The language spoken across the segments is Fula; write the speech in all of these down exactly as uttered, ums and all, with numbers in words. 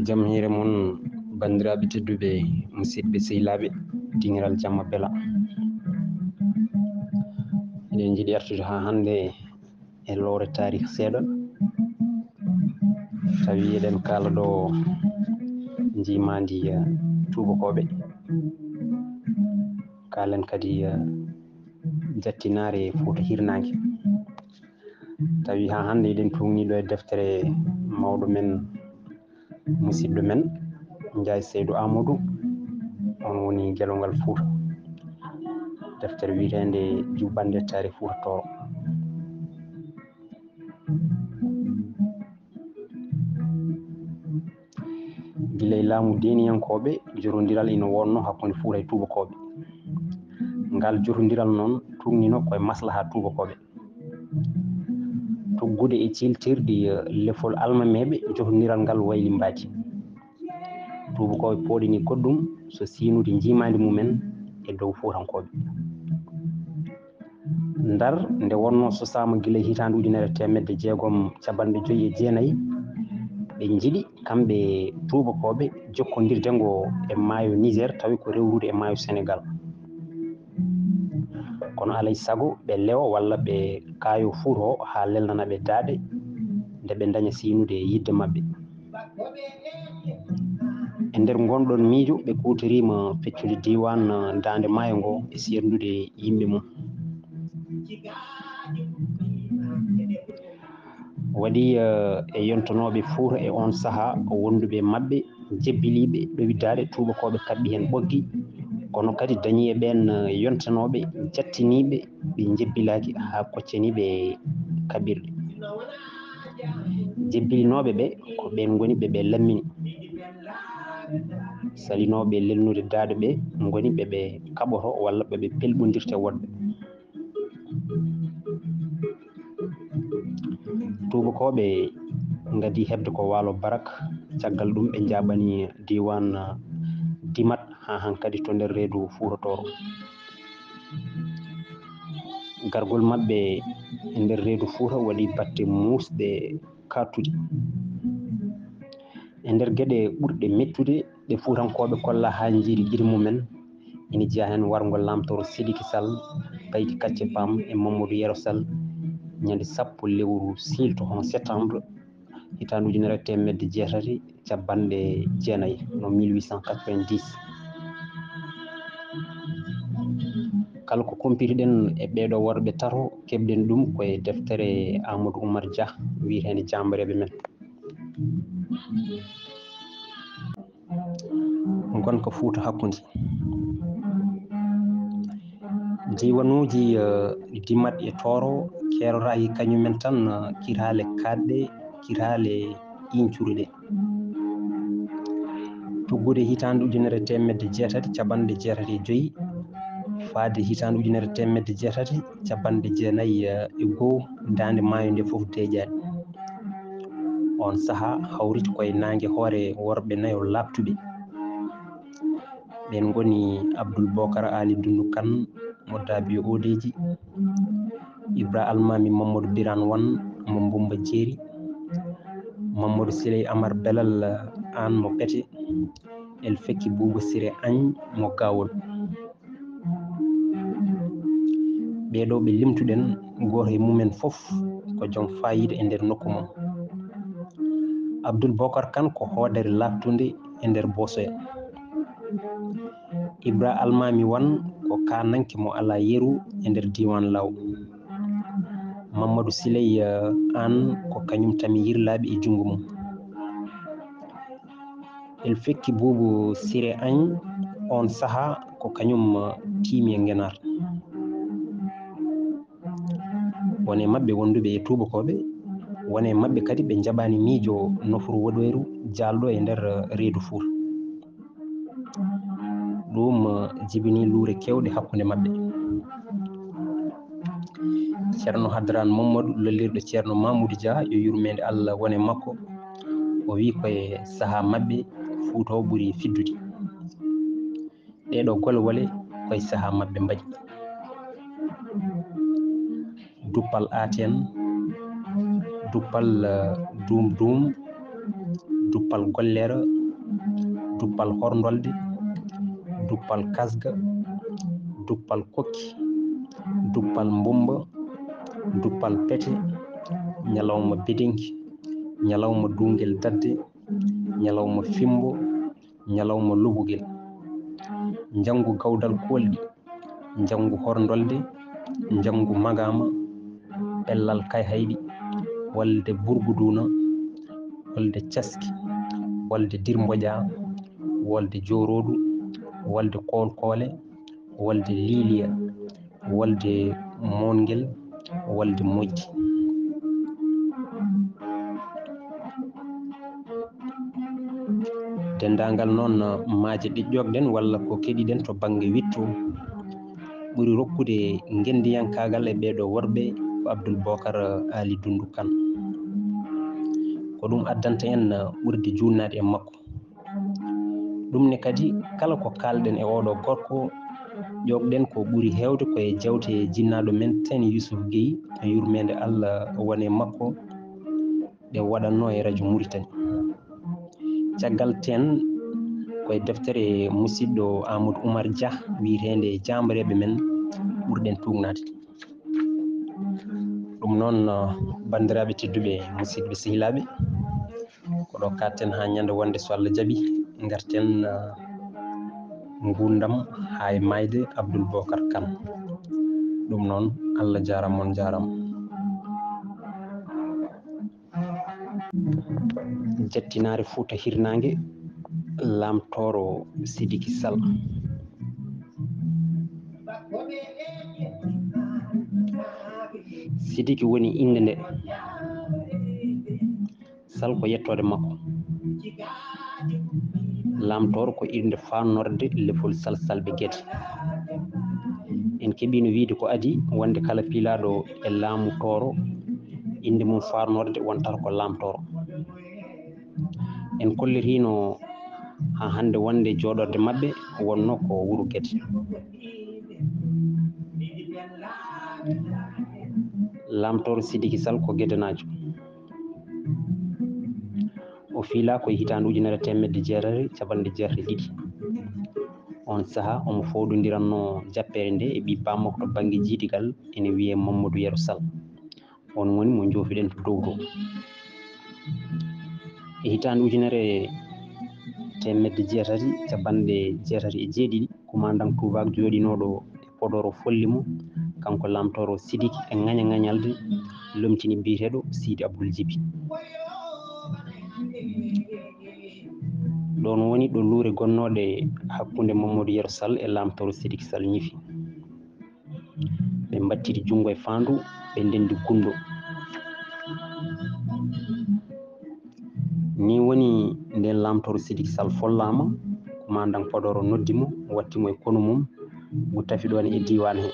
Jam hiire mon, banndiraaɓe tedduɓe, musidɓe sehilaaɓe, dingiral jamma bela. Eɗen njiɗi artude haa hannde e lowre taarih seeɗa. Tawi eɗen kaala ɗo njiimaandi, eh, tuubakooɓe. Kaalen kadi, eh, jattinaare Fuuta Hirnaange. Tawi haa hannde eɗen tuugni ɗo e deftere mawɗo men, musidɗo men, Njaay Seydu Aamadu, on woni Gelongal Fuuta. Deftere wiyeteende Juɓɓande Taarih Fuuta Tooro. Gila e laamu deeniyankooɓe, jotondiral ina wonnoo hakkunde Fuuta e tuubakooɓe. Ngal jotondiral noon tuugnino ko e maslaha tuubakooɓe. Tuggude e ciiltirɗi, eh, lefol almameeɓe, jotondiral ngal wayli mbaadi. Tuubakooɓe pooɗini goɗɗum so siinude njiimaandi mumen e dow Fuutankooɓe. Ndar, nde wonnoo sosaama gila e hitaande ujunere teemedde jeegom cappanɗe joyi e jeenayi, ɓe njiɗi kamɓe tuubakooɓe jokkondirde ngo e maayo Niger, tawi ko rewrude e maayo Senegal. Kono alay sago ɓe lewo walla ɓe kaayo Fuuta o haa lelnana ɓe daaɗe, nde ɓe ndaña siinude yiɗde maɓɓe. E nder ngonɗon miijo, ɓe kuutoriima feccude diiwaan, eh, Daande Maayo ngo e seerndude yimɓe mum. Waɗi, eh, e yontanooɓe Fuuta e oon sahaa, wonduɓe e maɓɓe, jebbiliiɓe ɗowidaaɗe, tuubakooɓe kaɓɓi heen ɓoggi, kono kadi dañii e ɓeen, eh, yontanooɓe jattiniiɓe, ɓe njebbilaaki haa koccani ɓe kaɓirɗe. Jebbilinooɓe ɓe ko ɓeen ngoni ɓe ɓe lammini. Salinooɓe lelnude daaɗe ɓe ngoni ɓe ɓe kaɓoto walla ɓe ɓe pelɓondirte woɗɓe. Tuubakooɓe ngadii heɓde ko waalo Barak, caggal ɗum ɓe njaaɓani diiwaan Dimat haa hankadi to nder reedu Fuuta Tooro. Gargol maɓɓe e nder reedu Fuuta waɗi batte muusɗe kaɗtuɗe. E nder geɗe ɓurɗe mettude ɗe Fuutankooɓe kollaa haa njiiri gite mumen, ina jeyaa heen warngo laamtoro Sidiki Sal, Baydi Kacce Pam e Mamadou Yero Sal, ñande sappo lewru siilto, on septembre, hitaande ujunere e teemedde jeetati cappanɗe jeenayi, no mille huit cent quatre-vingt-dix. Kala ko kumpitiɗen e ɓeeɗo worɓe tato, keɓɗen ɗum ko e deftere Amadou Oumar Dia wiyeteende Jaambareeɓe men. Ngonka Fuuta hakkunde. Diiwanuuji, eh, Dimat e Tooro keeroraaki kañumen tan, eh, kiraale kaaɗɗe, kiraale iiñcuruɗe. Tuggude hitaande ujunere teemedde jeetati cappanɗe jeetati e joyi, faade hitaande ujunere teemedde jeetati cappanɗe jeenayi e go'o, daande maayo nde fof deeƴaani. Oon sahaa hawriti ko e naange hoore worɓe nayo laaɓtuɓe. Ɓeen ngoni Abdul Bokar Ali Dundu Kan mo Daabiyo Oodeeji, Ibra Almaami Mamadou Birane Wan mo Mbumba Jeeri, Mamadou Siley Amar Belal Aan mo Pete, El Fekki Buubu Sire Añ mo Gawol. Ɓee ɗoo ɓe limtuɗen, gooto e mumen fof ko joom faayiida e nder nokku mum. Abdul Bokar Kan ko hoodere laaɓtunde e nder Boosoya. Ibra Almaami Wan ko kaananke mo alaa yeru e nder diiwaan Law. Mamadou Siley, eh, Aan ko kañum tami yirlaaɓe e junngo mum. El Fekki Buubu Sire Añ, oon sahaa ko kañum, eh, tiimi e Ngenaar. Won e maɓɓe wonduɓe e tuubakooɓe, won e maɓɓe kadi ɓe njaɓaani miijo nofru woɗoyru jaalɗo e nder, eh, reedu Fuuta. Ɗum, eh, jibini luure keewɗe hakkunde maɓɓe. Ceerno Hadraan Mamadou, lollirɗo Ceerno Mamoudou Dia, yo yurmeende Allah won e makko, o wiyi ko e sahaa maɓɓe Fuuta o ɓuri fiddude. Ɗee ɗoo golwole ko e sahaa maɓɓe mbaɗi. Duppal Aten, duppal, eh, Duum Duum, duppal Duppal Gollera, Duppal Horndolde, Duppal Kasga, Duppal Kokki, Duppal Mbumba, Duppal Pete, Ñalawma Bedenki, Ñalawma Duungel Dadde, Ñalawma Fimbo, Ñalawma Lobugel. Njanngu Gawdal Koolɗi, Njanngu Horndolde, Njanngu Magaama, Pellal Kayhayɗi, Wolde Burguduuna, Wolde Caski, Wolde Dirmboƴa, Wolde Jooroodu, Wolde Koolkoole, Wolde Liiliya, Wolde Moongel, Wolde Moƴƴi. Denndaangal noon maaje ɗe ƴoogɗen walla ko keɗiɗen to bannge wiɗto, ɓuri rokkude ngenndiyankaagal e ɓeeɗo worɓe ko Abdul Bokar Ali Dundu Kan. Ko ɗum addanta en ɓurde juulnaade e makko. Ɗum ne kadi, kala ko kaalɗen e ooɗo gorko, ƴoogɗen ko ɓuri heewde ko e jawte jinnaaɗo men Tani Yusuf Guèye, yurmeende Allah wone makko, ɗe waɗatnoo e rajo Muritani. Caggal teen, ko e deftere musiɗɗo Amadou Oumar Dia wiyeteende Jaambareeɓe men ɓurɗen tuugnaade. Ɗum noon, banndiraaɓe tedduɓe, musiɗɓe sehilaaɓe, ko ɗo kaaɗten haa ñande wonde, so Allah jaɓi, ngarten, ah, nguurndam haa e maayde Abdul Bokar Kan. Ɗum noon, Allah jaaraama, on jaaraama. Jattinaare Fuuta Hirnaange, Laamtooro Sidiki Sal. Sidiki woni innde nde. Sal ko yettoode makko. Laamtooro ko innde faanorde lefol Salsalɓe Gede. En keɓiino wiyde ko adii wonde kala piilaaɗo e laamu Tooro, innde mum faanorde wontata ko Laamtooro. En kolliriino haa hannde wonde jooɗorde maɓɓe wonnoo ko wuro Gede. Laamtooro Sidiki Sal ko Gedenaajo. O fiilaa ko e hitaande ujunere e teemedde jeetati e cappanɗe jeetati e ɗiɗi. Oon sahaa, omo fooɗondirannoo jappeere nde e ɓii baammakko to bannge jiidigal, ene wiyee Mamadou Yero Sal. Oon woni mo njoofiɗen to dow to. E hitaande ujunere e teemedde jeetati e cappanɗe jeetati e jeeɗiɗi, kumandaŋ tuubaak jooɗinooɗo e Podor o folli mo, kanko Laamtooro Sidiki e ŋaña-ŋañalde lomtini biyeteeɗo Siidi Abdul Jibi. Ɗoon woni ɗo luure gonnooɗe hakkunde Mamadou Yero Sal e Laamtooro Sidiki Sal ñifi. Ɓe mbattiti junngo e faandu, ɓe ndenndi gunndo. Nii woni, ndeen Laamtooro Sidiki Sal follaama, kumandaŋ Podor o noddi mo, watti mo e konu mum, ngu tafi ɗoon e diiwaan he.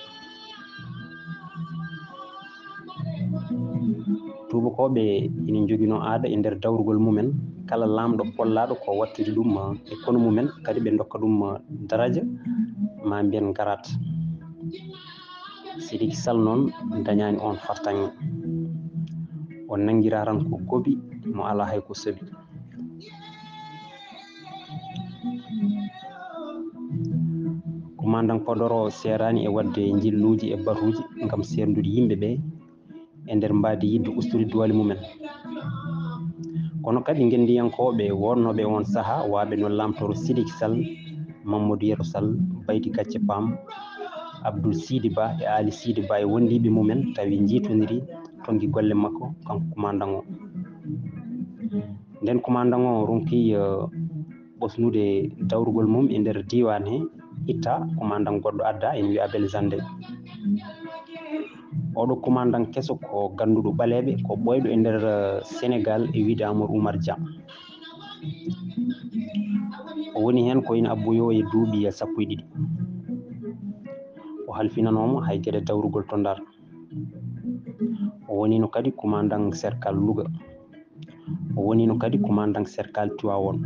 Tuubakooɓe ina njoginoo aada e nder dawrugol mumen, kala laamɗo pollaaɗo ko wattude ɗum e konu mumen, kadi ɓe ndokka ɗum daraja, maa mbiyen garaat. Sidiki Sal noon dañaani oon fartaŋŋe. O nanngiraa tan ko gobi mo alaa hay ko soɓi. Kumandaŋ Podor o seeraani e waɗde njilluuji e batuuji ngam seerndude yimɓe ɓe e nder mbaadi yiɗde ustude doole mumen. Kono kadi ngenndiyankooɓe wonnooɓe e oon sahaa, waawɓe no Laamtooro Sidiki Sal, Mamadou Yero Sal, Baydi Gacce Paam, Abdul Siidi Ba e Aali Siidi Ba e wondiiɓe mumen, tawi njiitondiri tonngi golle makko, kanko kumandaŋ o. Ndeen kumandaŋ o ronki, eh, ɓosnude dawrugol mum e nder diiwaan he, itta kumandaŋ goɗɗo adda, ene wiyee Abel Zande. Oɗo kumandaŋ keso ko gannduɗo ɓaleeɓe, ko ɓooyɗo e nder, eh, Senegaal e wiyde Amadou Oumar Dia. O woni heen ko ina abboyoo e duuɓi sappo e ɗiɗi. O halfinanooma hay geɗe dawrugol to Ndar. O woniino kadi kumandaŋ serkal Louga. O woniino kadi kumandaŋ serkal Tiwaawoon.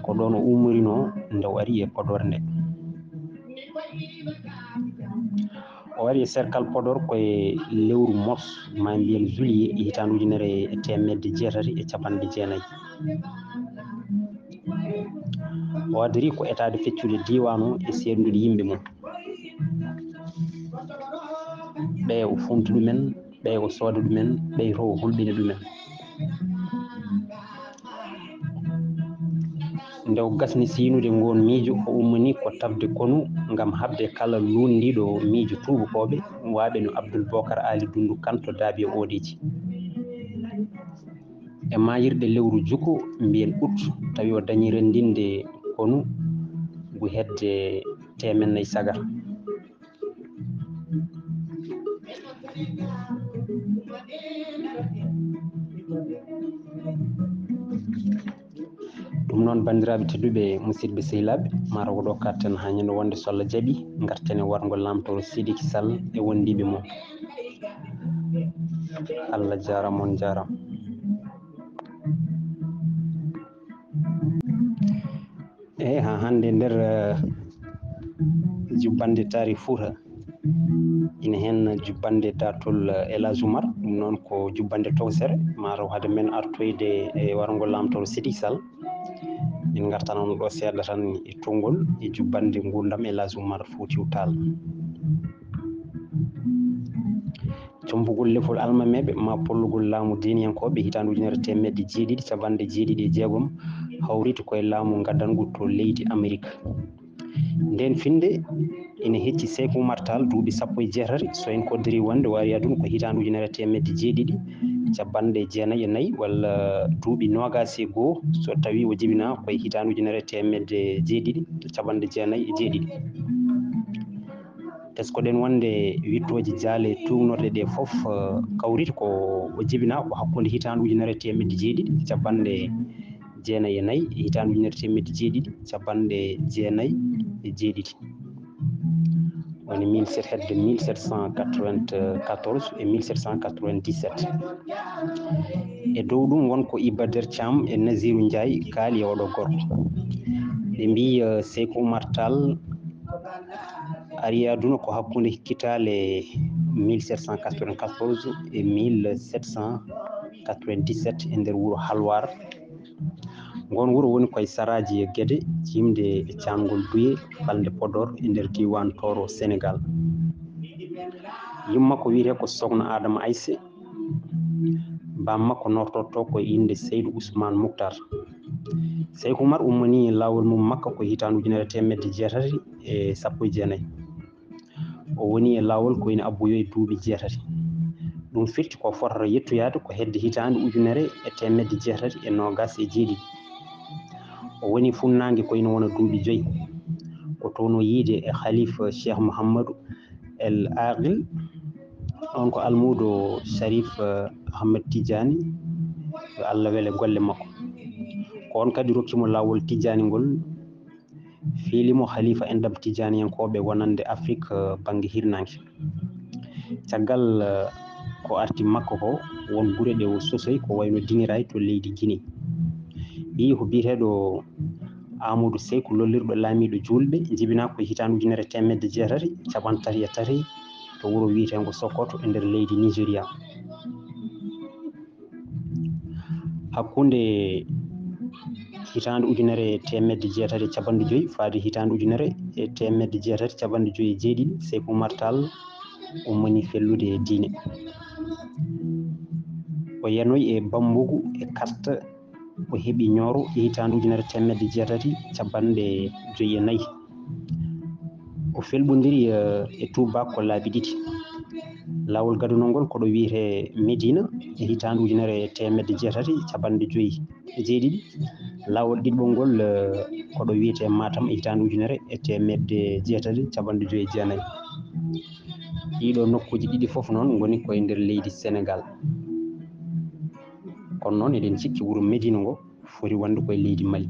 Ko ɗoon o ummorinoo nde o ari e Podor nde. O ari e serkal Podor ko e lewru mars, ma mbiyen juillet, e hitaande ujunere e teemedde jeetati e capanɗe jeenayi. O addori ko etaade feccude diiwaan o e seerndude yimɓe mum. Ɓe o funti ɗumen, ɓe o sooda ɗumen, ɓe to o hulɓina ɗumen. Nde o gasni siynude ngoon miijo, o ummini ko tafde konu ngam haɓde kala luutndiiɗo miijo tuubakooɓe, waaɓe no Abdul Bokar Ali Dundu Kan to Daabi e Oodeeji. E maayirɗe lewru juko, mbiyen août, tawi o dañi renndinde konu ngu hedde teemedde nayi sagar. Ɗum noon, banndiraaɓe tedduɓe, musidɓe sehilaaɓe, mataw ko ɗo katten haa ñande wonde, so Allah jaɓi, ngarten e warngo laamtooro Sidiki Sall e wondiiɓe mum. Allah jaaraama, on jaaraama. Eey, haa hannde nder, eh, jubbannde Taarih Fuuta, ina heen jubbannde daartol, eh, El Hadj Oumar, ɗum noon ko jubbannde tokosere, mataw hade men artoyde e warngo laamtooro Sidiki Sall, min ngartana on ɗo seeɗa tan e tonngol e jubbannde nguurndam El Hadj Oumar Foutiyou Tall. Compugol lefol almameeɓe maa pollugol laamu diiniyankooɓe hitaande ujunere teemedde jeeɗiɗi capanɗe jeeɗiɗi e jeegom hawriti ko e laamu ngadangu to leydi Amerik. Ndeen finnde ina hecci Seyku Umar Taal duuɓi sappo e jeetati, so en koddiri wonde o ari aduna ko hitaande ujunere teemedde jeeɗiɗi capanɗe jeenayi e nayi, walla duuɓi noogaas e goo, so tawii o jibinaa ko e hitaande ujunere teemedde jeeɗiɗi capanɗe jeenayi e jeeɗiɗi. Teskoɗen wonde wiɗtooji jaale tuugnorɗe ɗe fof, eh, kawriti ko o jibinaa ko hakkunde hitaande ujunere teemedde jeeɗiɗi capanɗe jeenayi e nayi e hitaande ujunere teemedde jeeɗiɗi capanɗe jeenayi e jeeɗiɗi. Woni mille sept, hedde mille sept cent quatre-vingt-quatorze e mille sept cent quatre-vingt-dix-sept. E dow ɗum won ko Iba Der Thiam e Naziru Njaay kaali e oɗo gorko. Ɓe mbii, eh, Seyku Umar Taal ari aduna ko hakkunde kitaale mille sept cent quatre-vingt-quatorze e mille sept cent quatre-vingt-dix-sept e nder wuro Halwar. Ngoon wuro woni koye saraaji e Gede, jiimde e caangol Duye, falnde Podor, e nder diiwaan Tooro, Senegaal. Yumma makko wiyetee ko Sokna Adama Ayse, baam makko notortoo ko e innde Seydu Usmaan Muktar. Seyku Umar ummanii laawol mum Makka ko hitaande ujunere teemedde jeetati e sappo e jeenayi. O woni e laawol ko ina abboyoyi duuɓi jeetati. Ɗum firti ko fotata yettoyaade ko hedde hitaande ujunere e teemedde jeetati e noogaas e jeeɗiɗi. O woni funnaange ko ina wona duuɓi joyi. Ko toon o yiide e Khalifa Cheikh Mouhamadou El Aqil, on ko almuudo Sharif, eh, Ahmed Tidiane, yo Allah wele golle makko. Ko on kadi rokki mo laawol Tidiane ngol, fiili mo khalifa enɗam Tijaaniyankooɓe wonande Afrik, eh, bannge hirnaange. Caggal, eh, ko arti Makka ko, won gure ɗe o sosoyi ko wayno Dingiray to leydi Gine. Ɓiyi ko biyeteeɗo Amadou Seyku lollirɗo laamiiɗo juulɓe, jibinaa ko e hitaande ujunere teemedde jeetati capanɗe tati e tati to wuro wiyeteengo Sokoto e nder leydi Nigeria. Hakkunde hitaande ujunere e teemedde jeetati e capanɗe joyi faade hitaande ujunere e teemedde jeetati capanɗe joyi e jeeɗiɗi, Seyku Umar Taal ummanii fellude e diine. O yanoyi e Bambugu e Karta, o heɓi Ñooro e hitaande ujunere teemedde jeetati capanɗe joyi e nayi. O felɓondiri, eh, e Tuubak ko laabi ɗiɗi. Laawol gadunoo ngol ko ɗo wiyetee Medina e hitaande ujunere e teemedde jeetati capanɗe joyi e jeeɗiɗi. Laawol ɗiɗɓol ngol, eh, ko ɗo wiyetee Matam e hitaande ujunere e teemedde jeetati capanɗe joyi e jeenayi. Ɗiiɗoo nokkuuji ɗiɗi fof noon ngoni ko e nder leydi Senegaal. Kono noon eɗen cikki wuro Medina ngo foti wonde ko e leydi Mali.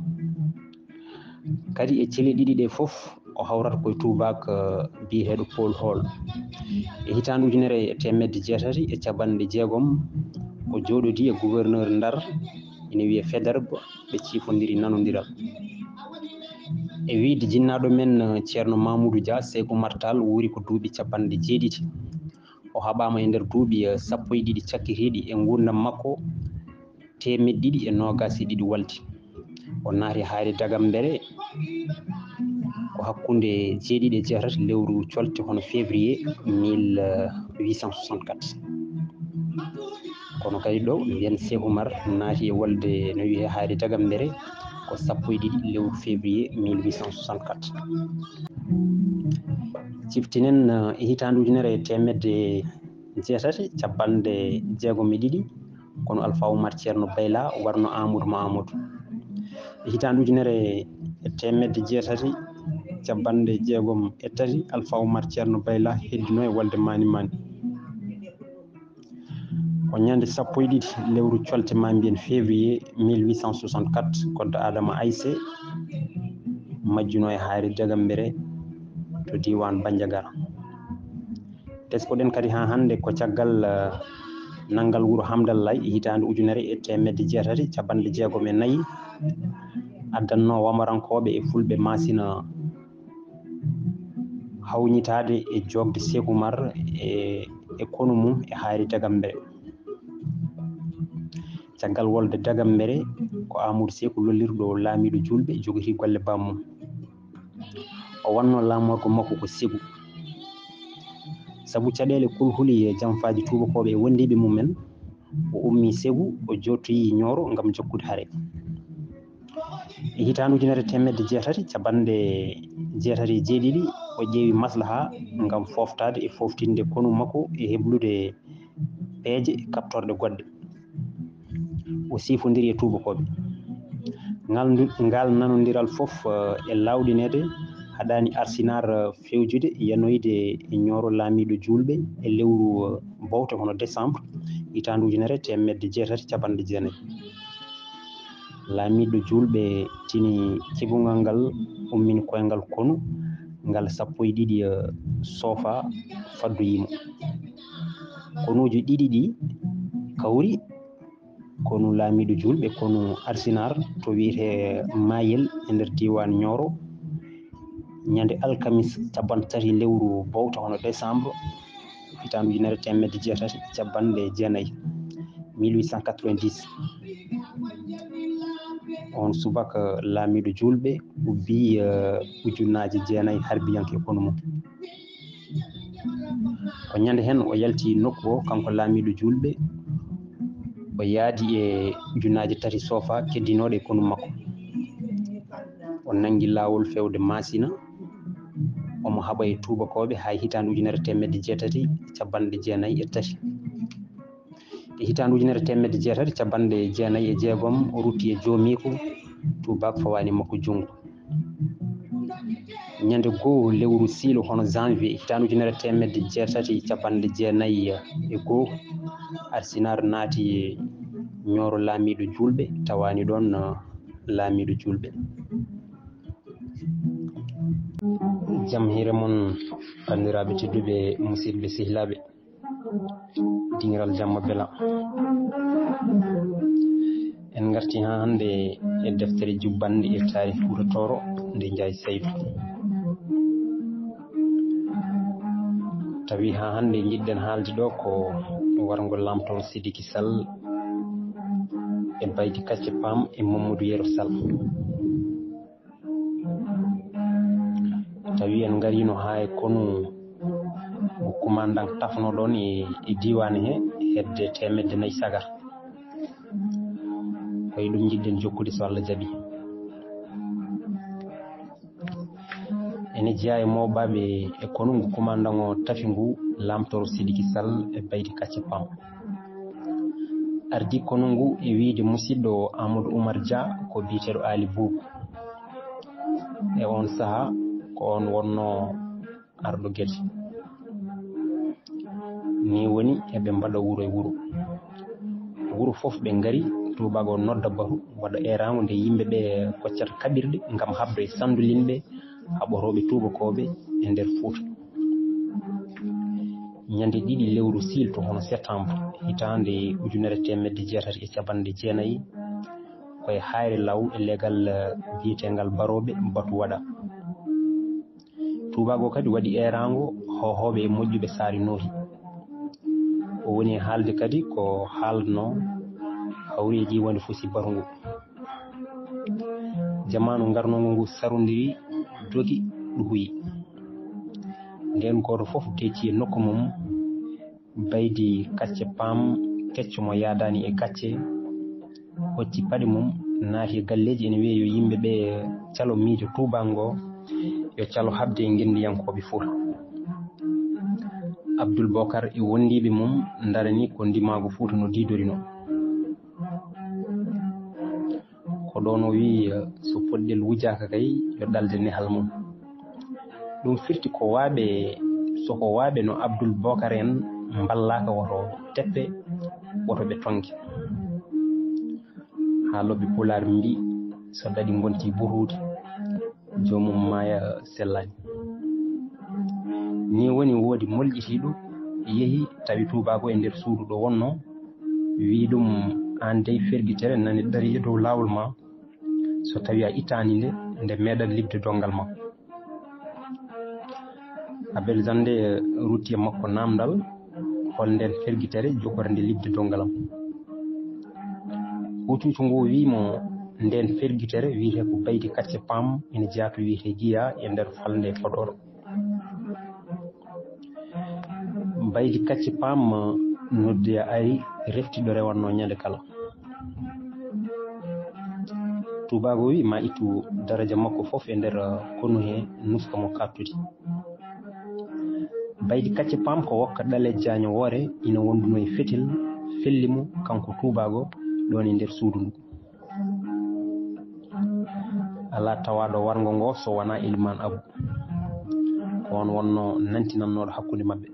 Kadi e cele ɗiɗi ɗe fof, o hawrata ko e tuubaak, eh, biyeteeɗo Paul Hall. E hitaande ujunere e teemedde jeetati e capanɗe jeegom, o jooɗodii e gouverneur Ndar, ina wiyee Faidherbe, ɓe ciifondiri nanondiral. E wiyde jinnaaɗo men, eh, Ceerno Mamoudou Dia, Seeku Martal wuuri ko duuɓi capanɗe jeeɗiɗi. O haɓaama e nder duuɓi, eh, sappo e ɗiɗi cakkitiiɗi e nguurndam makko, teemeɗɗe ɗiɗi e noogaas e ɗiɗi walti. O naati hayre Dagambere ko hakkunde jeeɗiɗi e jeetati lewru colte, hono février mille huit cent soixante-quatre. Kono kadi ɗo mbiyen Cheikh Oumar naati e wolde no wiyee hayre Dagambere ko sappo e ɗiɗi lewru février mille huit cent soixante-quatre. Ciftinen, eh, e hitaande ujunere e teemedde jeetati capanɗe jeegom e ɗiɗi, kono Alpha Oumar Ceerno Bayla warno Amadou Mahamadou. E hitaande ujunere e teemedde jeetati capanɗe jeegom e tati, Alpha Oumar Ceerno Bayla heddino e wolde Mani Mani. Ko ñande sappo e ɗiɗi lewru colte, ma mbiyen février mille huit cent soixante-quatre, koddo Adama Ayse majjuno e hayre Dagambere to diiwaan Bandiagara. Teskoɗen kadi haa hannde ko caggal, eh, nanngal wuro Hamdallaye e hitaande ujunere e teemedde jeetati capanɗe jeegom e nayi, addanno Wamarankooɓe e Fulɓe Maasina hawñitaade e jookde Seeku Umar e, e konu mum e hayre Dagambere. Caggal wolde Dagambere, ko Amadou Seeku lollirɗo laamiiɗo juulɓe jogiti golle bammum. O wanno laamorgo makko ko Segu. Sabu caɗeele kulhuli e jamfaaji tuubakooɓe e wondiiɓe mum en, o ummii Segu, o jooɗtoyii Ñooro ngam jokkude hare. E hitaande ujunere teemedde jeetati capanɗe jeetati e jeeɗiɗi, o ƴeewi maslaha ngam fooftaade e fooftinde konu makko e heblude peeje kaɓtorɗe goɗɗe. O siifondiri e tuubakooɓe. Ngal ndu-, ngal nanondiral fof, eh, e laawɗineede, haɗaani Arsinaar, eh, fewjude yanoyde e Ñooro laamiiɗo juulɓe e lewru, eh, bowte hono décembre, hitaande ujunere teemedde jeetati capanɗe jeenayi. Laamiiɗo juulɓe tini kibungal ngal, ummini koyngal konu ngal sappo e ɗiɗi, eh, soofa faddoyii mo. Konuuji ɗiɗi ɗi kawri, konu laamiiɗo juulɓe, konu Arsinaar to wiyetee Mayel e nder diiwaan Ñooro, ñande alkamis capanɗe tati lewru bowta hono décembre, hitaande ujunere teemedde jeetati capanɗe jeenayi, mille huit cent quatre-vingt-dix. On subaka laamiiɗo juulɓe ubbi, eh, ujunnaaje jeenayi harbiyanke e konu mum. Ko ñande heen o yalti nokku o, kanko laamiiɗo juulɓe, o yaadi e ujunnaaje tati soofa keddinooɗe e konu makko. O nanngi laawol fewde Maasina, omo haɓa e tuubakooɓe haa e hitaande ujunere teemedde jeetati capanɗe jeenayi e tati. E hitaande ujunere teemedde jeetati capanɗe jeenayi e jeegom, o rutti e joomiiko, tuubaako fawaani makko junngo. Ñande goo lewru siilo hono janvier, hitaande ujunere teemedde jeetati capanɗe jeenayi e goo, Arsinaar naati Ñooro laamiiɗo juulɓe, tawaani ɗoon, eh, laamiiɗo juulɓe. Jam hiire mon, banndiraaɓe tedduɓe, musidɓe sehilaaɓe. Dingiral jamma bela. En ngarti haa hannde e deftere jubbanɗe e taarih Fuuta Tooro nde Njaay Saydu. Tawi haa hannde njiɗɗen haalde ɗo ko warngo Laamtooro Sidiki Sall e Baydi Kacce Paam e Mamadou Yero Sall. Tawi en ngariino haa e konu ngu kumandan tafno ɗoon e, e diiwaan he hedde teemedde nayi sagar. Ko e ɗum njiɗɗen jokkude so Allah jaɓi. Ene jeyaa e mooɓaaɓe e konu ngu kumandan o tafi ngu Laamtooro Sidiki Sall e Baydi Kacce Paam. Ardii konu ngu e wiyde musidɗo Amadou Oumar Dia ko biyeteeɗo Aali Buubu. E oon sahaa ko oon wonnoo arɗo Gede. Nii woni eɓe mbaɗa wuro e wuro. Wuro fof ɓe ngari, tuubaago nodda batu, waɗa eeraango nde yimɓe ɓe koccata kaɓirɗe ngam haɓde e sanndulinɓe haɓotooɓe tuubakooɓe e nder Fuuta. Ñande ɗiɗi lewru siilto hono septembre, hitaande ujunere teemedde jeetati e capanɗe jeenayi, koye Hayre Law e legal, eh, biyeteengal Barooɓe Batu Waɗa. Tuubaago kadi waɗi eeraango hoohooɓe e moƴƴuɓe Saari Noohi. O woni e haalde kadi ko haalno hawreeji woni fusi baru ngu. Jamaanu ngarnoongu ngu sarondiri, dogi, ɗuhuyi. Ndeen gooto fof decci e nokku mum, Baydi Kacce Paam, kecco mo yaadaani e gacce, hocci paɗe mum, naati e galleeji, ene wiya yo yimɓe ɓe calo miijo tuubaango, yo calo haɓde e ngenndiyankooɓe Fuuta. Abdul Bokar e wondiiɓe mum ndarani ko ndimaagu Fuuta no diidorino. Ko ɗoon o wiyi, so poɗɗel wujaaka kay, yo ɗalde nehal mum. Ɗum firti ko waaɓe, so ko waaɓe no Abdul Bokar en mballaaka, woto teppe, woto ɓe tonke. Haalooɓe Pulaar mbi, so daɗi mbonti buhuuɗi, joomum maaya sellaani. Nii woni woodi molƴitiiɗo yehi tawi tuubaago e nder suudu ɗo wonnoo, wii ɗum, "Aan dey fergitere nani darii e dow laawol ma, so tawi a ittaani nde, nde meeɗat liɓde donngal ma." Abel Zande rutti e makko naamndal, "Hol ndeen fergitere jogorde liɓde donngal am?" Huucuucu ngu wii mo, "Ndeen fergitere wiyetee ko Baydi Kacce Paam, ina jeyaa to wiyetee Giya e nder falnde Podor." Baydi Kacce Paam noddi a ari, refti ɗo rewatnoo ñande kala. Tuubaago wi ma ittu daraja makko fof e nder, uh, konu he nuska mo kaɓtudi. Baydi Kacce Paam ko wokka ɗale jaaño woore, ina wonduno e fetel, felli mo kanko tuubaago ɗoon e nder suudu ndu. Alaa tawaaɗo warngo ngo so wonaa Elimaan Abu. Ko oon wonnoo nantinannooɗo hakkunde maɓɓe.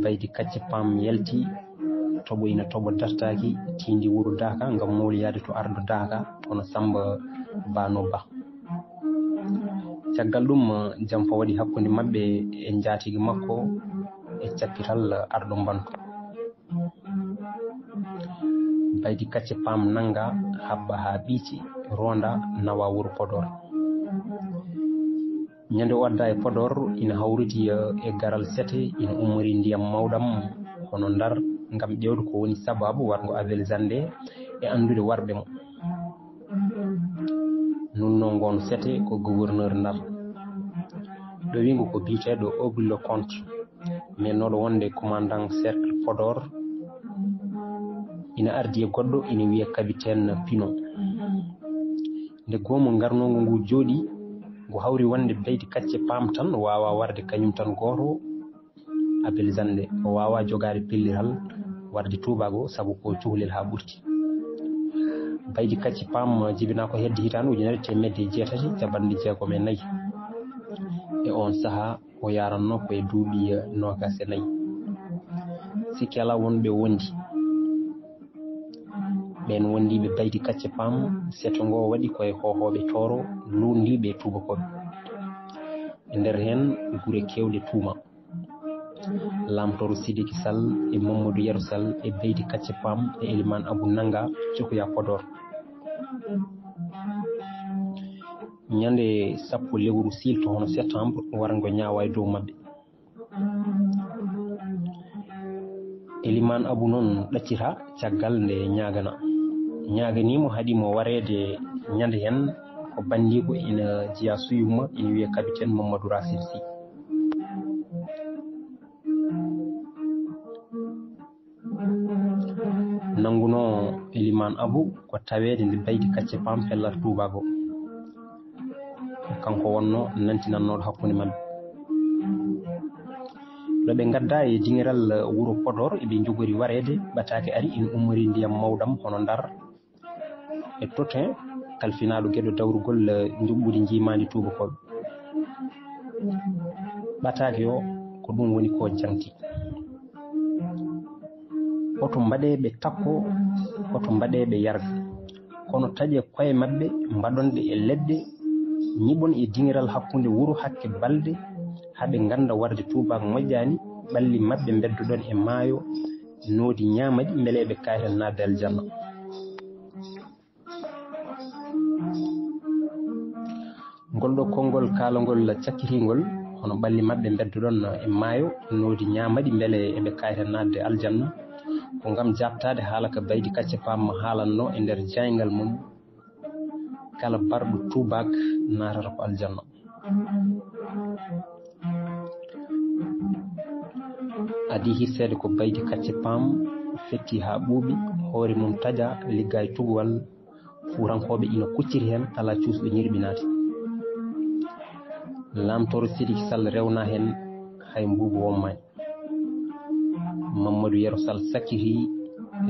Baydi Kacce Paam yalti, toɓo ina toɓo dartaaki, tiindi wuro Daaka ngam mawliyaade to ardo Daaka, hono Samba Bano Ba. Caggal ɗum, jamfa waɗi hakkunde maɓɓe e njaatigi makko e cakkital arɗo Mbantu. Baydi Kacce Paam nannga, haɓɓa haa ɓiici, ronda, nawa wuro Podor. Ñande o adda e Podor, ina hawriti, eh, e garal sete, ina ummori ndiyam mawɗam hono Ndar, ngam ƴeewde ko woni sabaabu warngo Abel Zande e anndude warɓe mo. Nunno ngoon sete ko gouverneur Ndar. Ɗo wingo ko biyeteeɗo Ogle Leconte, mennooɗo wonde commandant cercle Podor, ina ardi e goɗɗo ina wiya capitaine Pino. Nde goomu ngarnoongu ngu jooɗi, ngu hawri wonde Baydi Kacce Paam tan waawa warde kañum tan gooto, Abel Zande o waawa jogaade pellital warde tuubaago, sabu ko cukalel haa ɓurti. Baydi Kacce Paam jibinaa ko hedde hitaande ujunere teemedde jeetati cappanɗe jeegom e nayi. E oon sahaa, o yaarannoo ko e duuɓi noogaas e nayi. Sikke alaa wonɓe wondi. Ɓeen wondiiɓe Baydi Kacce Paam, seto ngo waɗi ko e hoohooɓe Tooro, luutndiiɓe e tuubakooɓe. E nder heen, gure keewɗe tuuma. Lamtooro Sidiki Sall e Mamadou Yero Sall e Baydi Kacce Paam e Elimaan Abu Nannga cokoyaa Podor. Ñande sappo lewru siilto hono septembre, warngo ñaawa e dow maɓɓe. Elimaan Abu noon ɗaccita caggal nde ñaagana. Ñaaganii mo, haɗi mo wareede ñande heen ko banndiiko ina jeyaa suyumma, ina wiyee Capitaine Mamadou Racine Sy. Nanngunoo Elimaan Abu ko taweede nde Baydi Kacce Paam pellat tuubaago. Ko kanko wonnoo nantinannooɗo hakkunde maɓɓe. Ɗo ɓe ngaddaa e diŋiral wuro Podor, eɓe njogori wareede, ɓataake ari ina ummori ndiyam mawɗam hono Ndar. E Totin, kalfinaaɗo geɗo dawrugol, eh, njuɓɓudi njiimaandi tuubakooɓe. Ɓataake o, ko ɗum woni ko jaŋti. Oto mbaɗee ɓe takko, oto mbaɗee ɓe yarga. Kono taƴe koye maɓɓe, mbaɗon ɗe e leɗɗe, ñiɓon e diŋiral hakkunde wuro hakke balɗe, haa ɓe ngannda warde tuubaak moƴƴaani, ɓalli maɓɓe mbeddoɗon e maayo, noodi ñaamaɗi, mbele eɓe kaayra naatde aljanna. Ngol ɗo konngol kaalangol cakkitingol, hono ɓalli maɓɓe mbeddoɗon e maayo, noodi ñaamaɗi mbele eɓe kaayta naatde aljanna. Ko ngam jaabtaade haala ka Baydi Kacce Paam haalanno e nder jaayngal mum, kala barɗo tuubaak naatata ko aljanna. Adii hirseede ko Baydi Kacce Paam fetti haa ɓuuɓi, hoore mum taƴa, liggaay tuguwal, Fuutankooɓe ina kucciti heen, alaa cuusɗo ñirɓinaade. Laamtooro Sidiki Sall rewna heen, hay mbuubu wommaani. Mamadou Yero Sall sakkiti,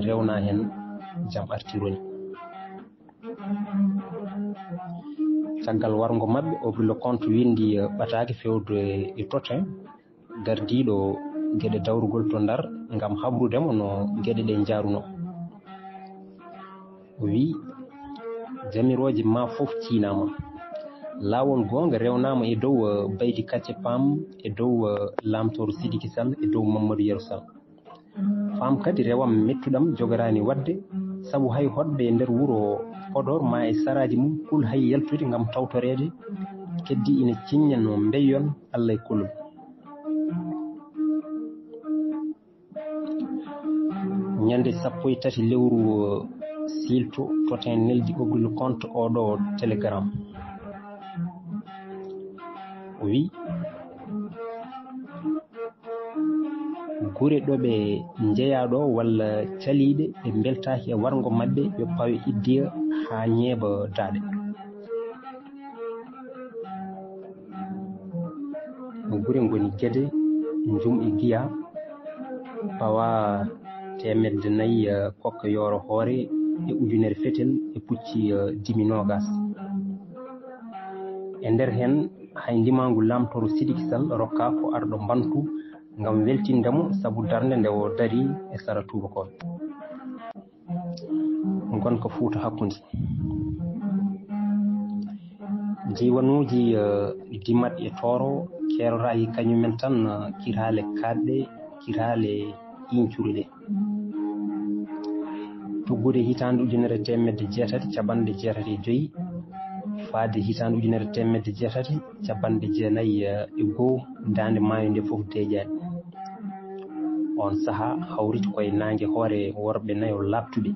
rewna heen, jam arti roni. Caggal warngo maɓɓe, Aubry Leconte winndi, eh, ɓataake fewde e tote, gardiiɗo geɗe dawrugol to Ndar ngam habrude mo no geɗe ɗe njaarunoo. O wiyi, jamirooje maa fof ciinaama. Laawol goonga rewnaama e dow, eh, Baydi Kacce Paam, e dow, eh, Laamtooro Sidiki Sall, e dow Mamadou Yero Sall. Faam kadi rewam mettuɗam jogoraani waɗde, sabu hay hoɗde e nder wuro Podor maa e saraaji mum kul hay yaltude ngam tawtoreede, keddi ina ciñña no mbeyyon Alla e kulol. Ñande sappo e tati lewru siilto, toten neldi Aubry Leconte oo ɗo telegram. O wiyi, gure ɗo ɓe njeyaa ɗo walla caliiɗe ɓe mbeltaaki e warngo maɓɓe, yo pawe iddiya haa ñeeba daaɗe. No gure ngoni Gede, Njum e Giya, pawa teemedde nayi, eh, kokka yooro hoore e ujunere fetel e pucci, eh, dimi noogas. E nder heen, hay ndimaangu laamtooro Sidiki Sall rokkaa ko arɗo Mbantu ngam weltinde mo sabu darnde nde o dari e sara tuubakooɓe. Ngonka Fuuta Hakkunde. Diiwanuuji, eh, Dimat e Tooro keeroraaki kañumen tan, eh, kiraale kaaɗɗe, kiraale iiñcuɗe ɗe. Tuggude hitaande ujunere teemedde jeetati capanɗe jeetati e joy, faade hitaande ujunere teemedde jeetati capanɗe jeenayi e go'o, daande maayo nde fof deeƴaani. Oon sahaa hawriti ko e naange hoore worɓe nayo laaɓtuɓe.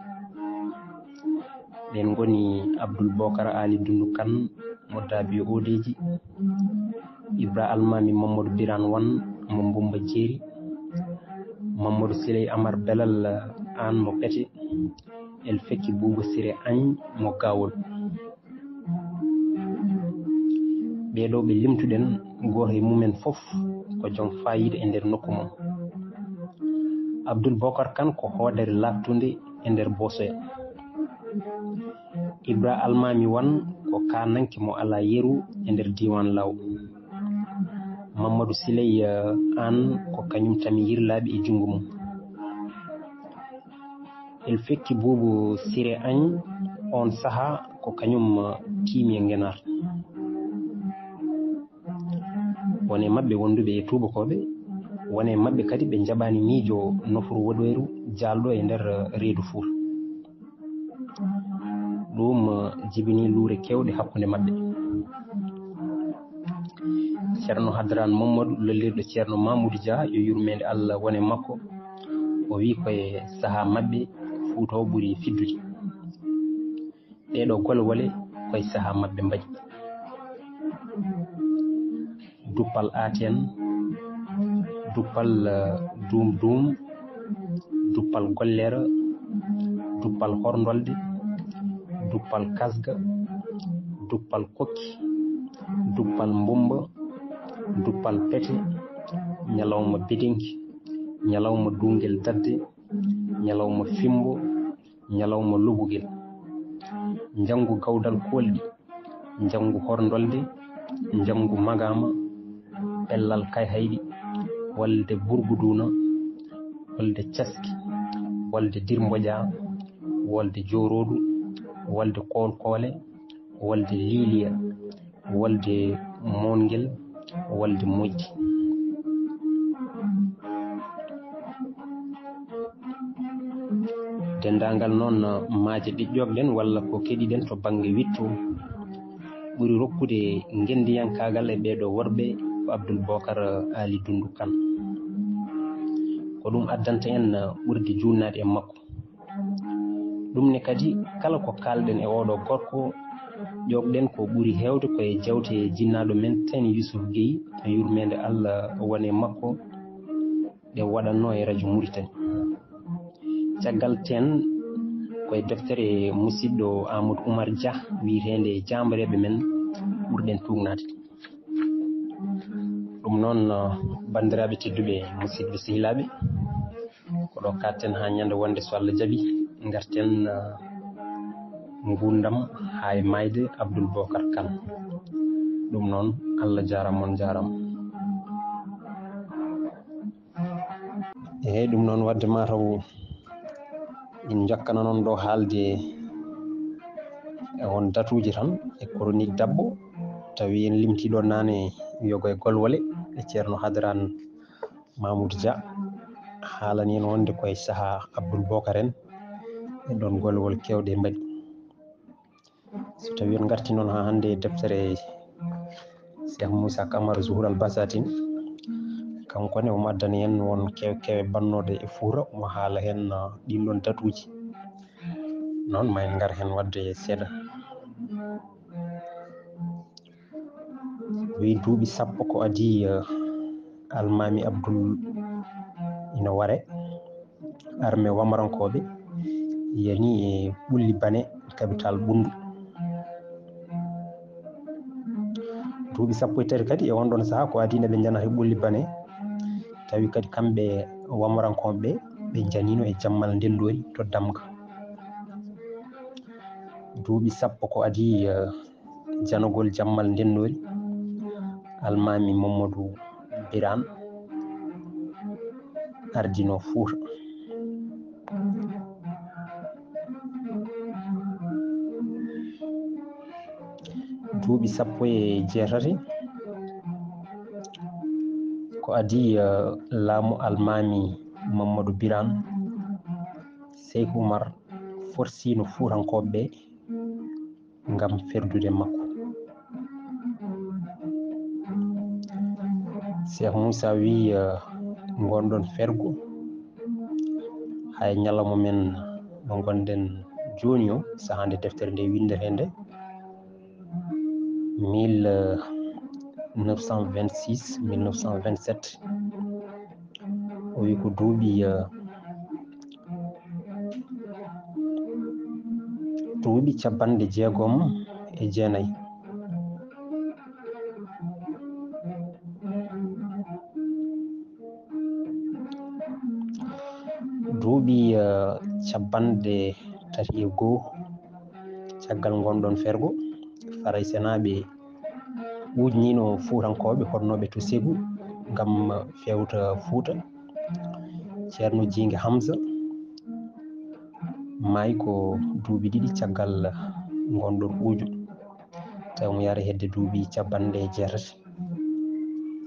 Ɓeen ngoni Abdul Bokar Ali Dundu Kan mo Daabiyo Oodeeji, Ibra Almaami Mamadou Birane Wan mo Mbumba Jeeri, Mamadou Siley Amar Belal Aan mo Pete, El Fekki Buuba Sire Añ mo Gaawol. Ɓee ɗoo ɓe limtuɗen, gooto e mumen fof ko joom faayiida e nder nokku mum. Abdul Bokar Kan ko hoodere laaɓtunde e nder Boosoya. Ibra Almaami Wan ko kaananke mo alaa yeru e nder diiwaan Law. Mamadou Siley, eh, Aan ko kañum tami yirlaaɓe e junngo mum. El Fekki Buubu Sire Añ, oon sahaa ko kañum, eh, tiimi e Ngenaar. Won e maɓɓe wonduɓe e tuubakooɓe, won e maɓɓe kadi ɓe njaɓaani miijo nofru woɗeeru jaalɗo e nder, eh, reedu Fuuta. Ɗum, eh, jibini luure keewɗe hakkunde maɓɓe. Ceerno Hadraan Mamadou, lollirɗo Ceerno Mamoudou Dia, yo yurmeende Allah wone makko, o wiyi ko e sahaa maɓɓe Fuuta o ɓuri fiddude. Ɗee ɗoo golwole ko e sahaa maɓɓe mbaɗi. Duppal Aten, duppal, eh, Duum Duum, duppal Gollere, duppal Horndolde, duppal Kasga, duppal Kokki, duppal Mbumba, duppal Pete, ñalawma Bidinki, ñalawma Duungel Dadde, ñalawma Fimbo, ñalawma Lobugel. Njanngu Gawdal Koolɗi, njanngu Horndolde, njanngu Magaama, Pellal Kayhayɗi, wolde Burguduuna, wolde Caski, wolde Dirmboƴa, wolde Jooroodu, wolde Koolkoole, wolde Liiliya, wolde Moongel, wolde Moƴƴi. Denndaangal noon maaje ɗe ƴoogɗen walla ko keɗiɗen to bannge witto, ɓuri rokkude ngenndiyankaagal e ɓeeɗo worɓe ko Abdul Bokar Ali Dundu Kan. Ko ɗum addanta en ɓurde juulnaade e makko. Ɗum ne kadi, kala ko kaalɗen e oɗo gorko, ƴoogɗen ko ɓuri heewde ko e jawte jinnaaɗo men Tani Yusuf Guèye, yurmeende Allah won e makko, ɗe waɗatnoo e rajo Mauritanie. Caggal teen, ko e deftere musiɗɗo Amadou Oumar Dia wiyeteende Jaambareeɓe men ɓurɗen tuugnaade. Ɗum noon, banndiraaɓe tedduɓe, musiɗɓe sehilaaɓe, ko ɗo kaaɗten haa ñande wonde, so Allah jaɓi, ngarten, eh, nguurndam haa e maayde Abdul Bokar Kan. Ɗum noon, Allah jaaraama, on njaaraama. Eey, ɗum noon, waɗde mataw en njokkana noon ɗo haalde e on datuuji tan e chronique dabbo, tawi en limtii ɗo naane yogo e golwole e Ceerno Hadraan Mamoudou Dia, haalani en wonde ko e sahaa Abdul Bokar en e ɗon golwol keewɗe mbaɗi. So tawi en ngarti noon haa hannde e deftere Cheikh Moussa Camara Zuhur Al Basatin, kanko ne omo addani en won kew-, kewe bannooɗe e Fuuta, omo haala heen, ah, ɗiin ɗoon datuuji. Noon ma en ngar heen waɗde seeɗa. Wi duuɓi sappo ko adii, eh, Almaami Abdul ina ware, armée wamarankooɓe yani e Ɓulli Bane, capital Ɓunndu. Duuɓi sappo e tati kadi e on ɗon sahaa ko adii nde ɓe njanata e Ɓulli Bane, tawi kadi kamɓe wamarankooɓe ɓe, ɓe njaniino e Jammal Ndenndoori to Damga. Duuɓi sappo ko adii, eh, janogol Jammal Ndenndoori, Almaami Mamadou Birane ardino Fuuta. Duuɓi sappo e jeetati ko adii, eh, laamu Almaami Mamadou Birane, Seyku Umar forsiino Fuutankooɓe ɓe ngam ferdude makko. Cheikh Moussa wi, eh, ngon ɗon fergu, hay ñalawma men mo ngonɗen jooni o, sahaa nde deftere nde winndetee nde, mille neuf cent vingt-six, mille neuf cent vingt-sept. O wi ko duuɓi, eh, duuɓi cappanɗe jeegom e jeenayi. Duuɓi, eh, cappanɗe tati e goo caggal ngon ɗon fergo, Faraysenaaɓe ɓuuƴniino Fuutankooɓe hotnooɓe to Segu ngam feewta Fuuta. Ceerno Jiinge Hamza maayi ko duuɓi ɗiɗi caggal ngon ɗon ɓuuƴu, tawi omo yahra hedde duuɓi cappanɗe jeetati.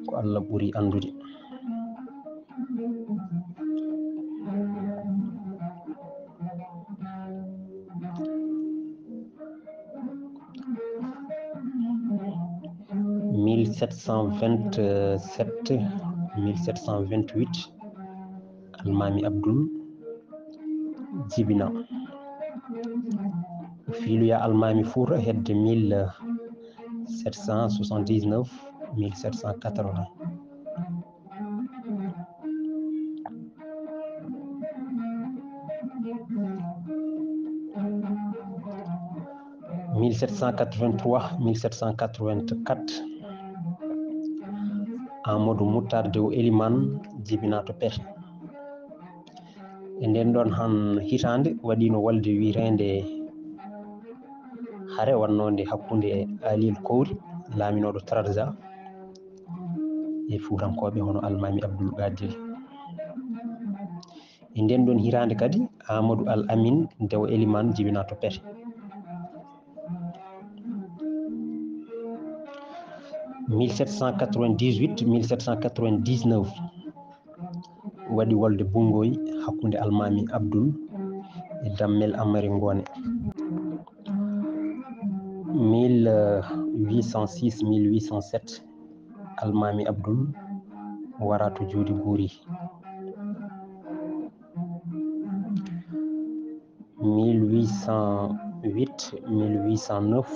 Ko Allah ɓuri anndude. Mille sept cent vingt-sept, mille sept cent vingt-huit, Almaami Abdul jibina. O fiiloya Almaami Fuuta hedde mille sept cent soixante-dix-neuf, mille sept cent quatre-vingts. Mille sept cent quatre-vingt-trois, mille sept cent quatre-vingt-quatre, Amadou Moutar Dew Elimane jibina to Pete. E nden ɗon han hitaande waɗiino wolde wiyeteende hare wonnoonde hakkunde Alil Kowri, laaminooɗo Trarza, e Fuutankooɓe hono Almaami Abdul Qadir. E nden ɗon hitaande kadi, Amadou Al Amin Dew Elimane jibina to Pete. Mille sept cent quatre-vingt-dix-huit, mille sept cent quatre-vingt-dix-neuf, waɗi wolde Bunngoy hakkunde Almaami Abdul e Dammel Amari Ngoone. Mille huit cent six, mille huit cent sept, Almaami Abdul wara to Joodi Guuri. Mille huit cent huit, mille huit cent neuf,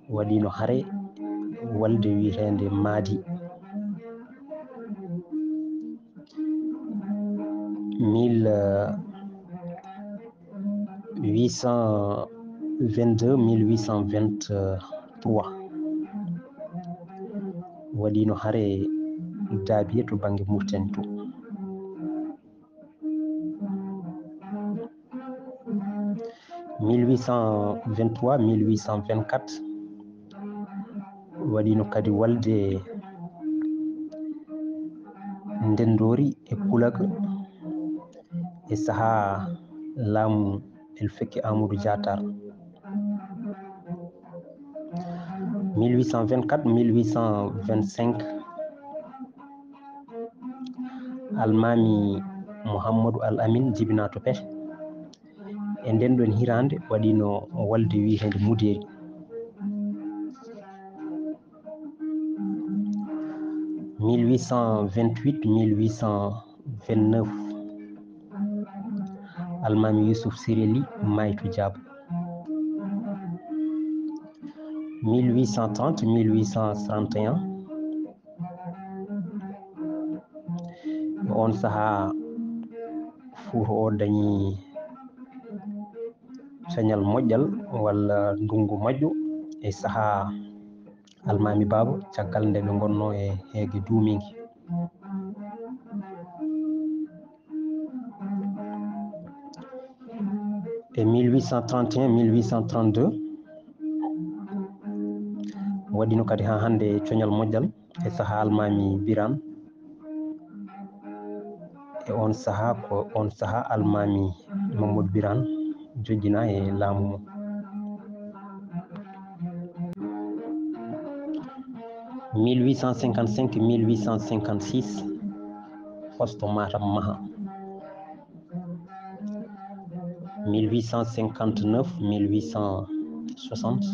waɗiino hare walde wiyeteende Maadi. Mille huit cent vingt-deux, mille huit cent vingt-trois, waɗiino hare Daabiye to bannge Murtani to. Mille huit cent vingt-trois, mille huit cent vingt-quatre, waɗiino kadi walde Ndenndoori e Kulak e sahaa laamu El Fekki Amadou Diatar. Mille huit cent vingt-quatre, mille huit cent vingt-cinq, Almaami Muhammadu Al Amin jibinaa to Pete. E nden ɗon hiraande waɗiino walde wiyeteende Mudeeri. Mille huit cent vingt-huit, mille huit cent vingt-neuf, Almaami Yusuf Sireli maayi to Jaaba. Mille huit cent trente, mille huit cent trente et un, e on sahaa Fuuta o dañi coñal moƴƴal walla ndunngu moƴƴo e sahaa Almaami Baaba, caggal nde ɓe ngonnoo e heege duumiinge. E mille huit cent trente et un, mille huit cent trente-deux, waɗiino kadi haa hannde coñal moƴƴal e sahaa Almaami Biraan. E on sahaa, ko on sahaa Almaami Mamadou Biraan joƴƴinaa e laamu mum. Mille huit cent cinquante-cinq, mille huit cent cinquante-six, poste Matam maha. Mille huit cent cinquante-neuf, mille huit cent soixante,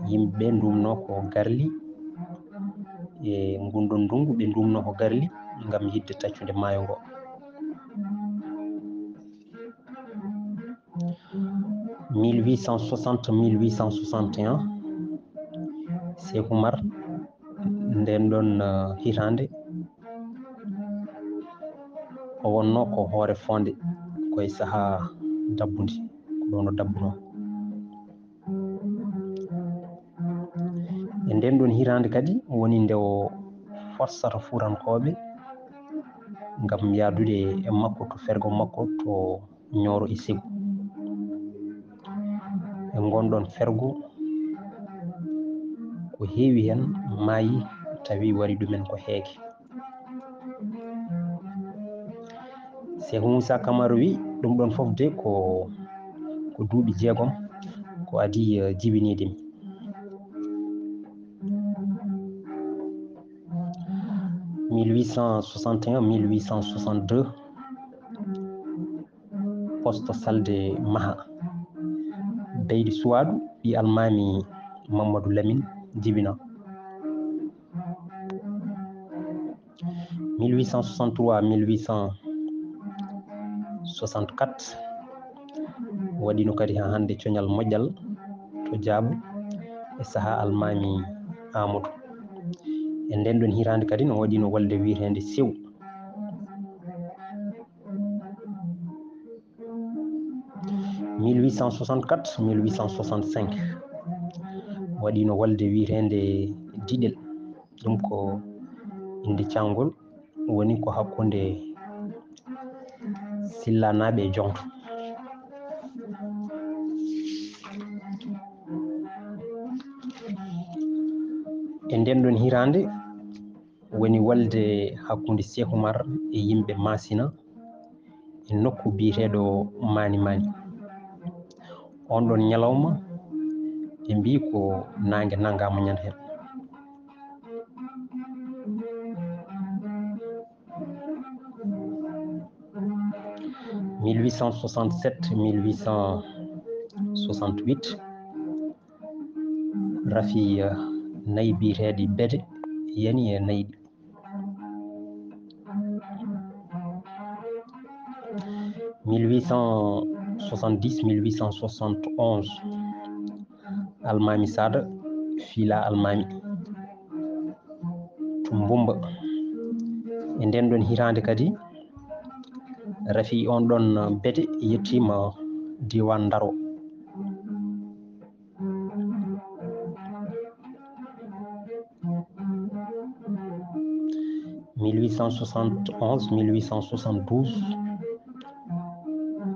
yimɓe nduumnoo ko Garli, e ngunɗon ndunngu ɓe nduumnoo ko Garli ngam yiɗde taccude maayo ngo. Mille huit cent soixante, mille huit cent soixante et un, Seeku Umar, nden ɗon, eh, hitaande, o wonnoo ko Hoore Foonde, ko e sahaa Dabbundi, ko ɗoon o dabbunoo. E nden ɗon hitaande kadi woni nde o forsata Fuutankooɓe ngam yahdude e makko to fergo makko to Ñooro e Segu. E ngon ɗon fergo, ko heewi heen maayi, tawi wari ɗumen ko heege. Seeku Muusaa Kamara wi, ɗum ɗon fof de ko, ko duuɓi jeegom ko adii, eh, jibiniide mi. Mille huit cent soixante et un, mille huit cent soixante-deux, poste Salde maha. Beydi Suwaadu, ɓii Almaami Mamadou Lamine jibinaa. Mille huit cent soixante-trois, mille huit cent soixante-quatre, waɗiino kadi haa hannde coñal moƴƴal to Jaabu e sahaa Almaami Aamadu. E nden ɗon hitaande kadi no waɗiino walde wiyeteende Sew. Mille huit cent soixante-quatre, mille huit cent soixante-cinq, waɗiino walde wiyeteende Diɗel. Ɗum ko innde caawngol, woni ko hakkunde Sillanaaɓe e Joŋto. E nden ɗon hitaande, woni walde hakkunde Seeku Umar e yimɓe Maasina e nokku biyeteeɗo Maani Maani. On ɗon ñalawma, ɓe mbii ko naange nanngaama ñande heen. Mille huit cent soixante-sept, mille huit cent soixante-huit, Rafi nayi biyeteeɗi Bede yani e nayi ɗi. Mille huit cent soixante-dix, mille huit cent soixante-onze, Almaami Saada fiila Almaami to Mbumba. E nden ɗon hitaande kadi, Rafi on ɗon Bede yettiima diiwaan Ndaro. Mille huit cent soixante-onze, mille huit cent soixante-douze,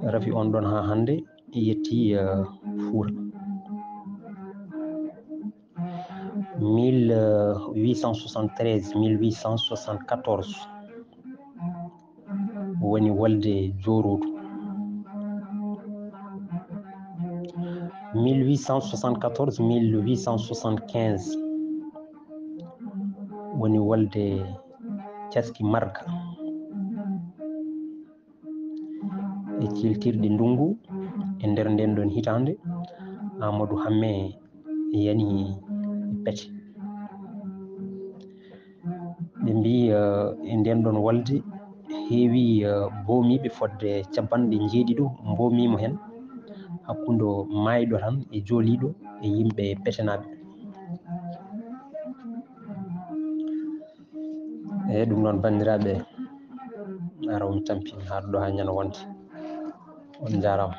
Rafi on ɗon haa hannde yetti, eh, Fuuta. Mille huit cent soixante-treize, mille huit cent soixante-quatorze, woni wolde Jooruudu. Mille huit cent soixante-quatorze, mille huit cent soixante-quinze, woni wolde Caski Marga. E ciiltirɗe ndunngu, e nder nden ɗon hitaande, Amadou Hamme yani e Pete. Ɓe mbii, eh, e nden ɗon wolde heewi, eh, boomiiɓe fodde cappanɗe njeeɗiɗo mboomiimo heen, hakkunde maayɗo tan e jooliiɗo e yimɓe Petenaaɓe. Eyi, ɗum noon, banndiraaɓe, ara on tampin haa ɗo haa ñande wonde. On njaaraama.